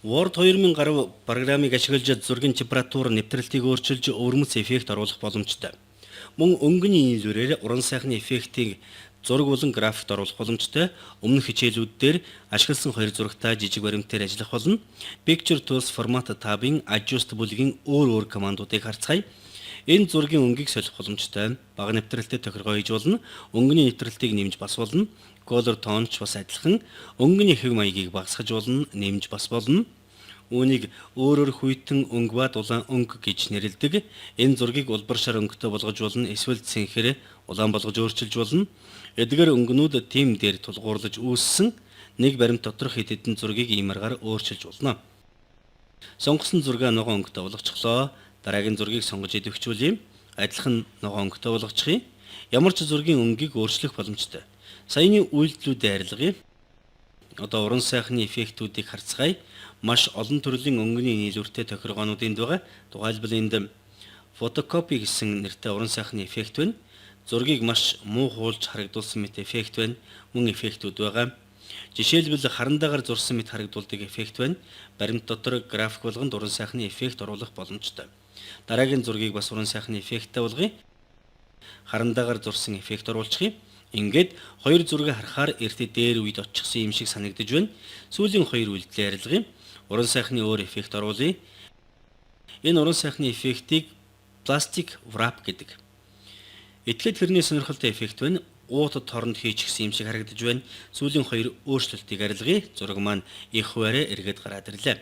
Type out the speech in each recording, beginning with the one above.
Word 2000 гаруй программыг ашиглаж зургийн температур, нэвтрэлтийг өөрчилж, өвөрмөц эффект оруулах боломжтой. Мөн өнгөний нийлүүрээр уран сайхны эффектийг зураг болон графикт оруулах боломжтой. Өмнөх хичээлүүд дээр ашигласан хоёр зурагтай жижиг баримтаар ажиллах болно. Picture Tools Format tab-ын Adjust бүлгийн өөр өөр командуудыг харцгаая. Энэ зургийн өнгийг солих боломжтой. Бага нэвтрэлтэд тохиргоо хийж болно. Өнгөний нэвтрэлтийг нэмж бас болно. Color tone ч бас адилхан. Өнгөний хэв маягийг багасгаж болно, нэмж бас болно. Үүнийг өөрөөр хүйтэн өнгө ба дулаан өнгө гэж нэрлэдэг. Энэ зургийг улбар шар өнгөтэй болгож болно, эсвэл цэнхэр улаан болгож өөрчилж болно. Эдгээр өнгөнүүд theme дээр тулгуурлаж үүссэн нэг баримт доторх хэд хэдэн зургийг ийм аргаар өөрчилж болно. Сонгосон зургаа ногоон өнгөтэй болгочихлоо. Дараагийн зургийг сонгож идэвхжүүлье. Адилхан ногоон өнгөтэй болгочихъя. Ямар ч зургийн өнгийг өөрчлөх боломжтой. Саяны үйлдэлүүдээ арилгая. Одоо уран сайхны эффектүүдийг харцгаая. Маш олон төрлийн өнгөний нийлүүртэй тохиргоонууд энд байгаа. Тухайлбал, энд photocopy гэсэн нэртэй уран сайхны эффект байна. Зургийг маш муу хуулж харагдуулсан мэт эффект байна. Мөн эффектүүд байгаа. Жишээлбэл, харандаагаар зурсан мэт харагдуулдаг эффект байна. Баримт дотор график болгонд уран сайхны эффект оруулах боломжтой. Дараагийн зургийг бас уран сайхны эффекттэй болгоё. Харандаагаар зурсан эффект оруулчих юм. Ингээд хоёр зургийг харахаар эртээ дээр үед очихсон юм шиг санагдаж байна. Сүүлийн хоёр үйлдэлээ арилгая. Уран сайхны өөр эффект оруулъя. Энэ уран сайхны эффектийг plastic wrap гэдэг. Этгээд хэрний сонирхолтой эффект байна. Уут торонд хийчихсэн юм шиг харагдаж байна. Сүүлийн хоёр өөрчлөлтийг арилгая. Зураг маань эх хувиараа эргээд гараад ирлээ.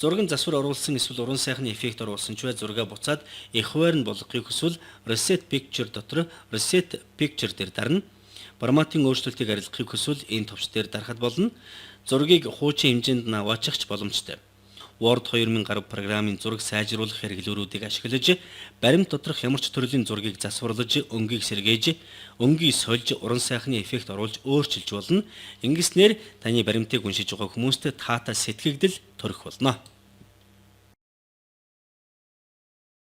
Зураг нь засвар оруулсан эсвэл уран сайхны эффект оруулсан ч бай, зургаа буцаад эх хувиар нь болгохыг хүсвэл Reset Picture дотор Reset Picture дээр дарна. Форматын өөрчлөлтийг арилгахыг хүсвэл энэ товч дээр дарахад болно. Зургийг хуучин хэмжээнд нь аваачих ч боломжтой. Word 2000 гаруй программын зураг сайжруулах хэрэглүүрүүдийг ашиглаж баримт доторх ямар ч төрлийн зургийг засварлаж, өнгийг сэргээж, өнгийг сольж, уран сайхны эффект оруулж өөрчилж болно. Ингэснээр таны баримтыг уншиж байгаа хүмүүст таатай сэтгэгдэл төрөх болно.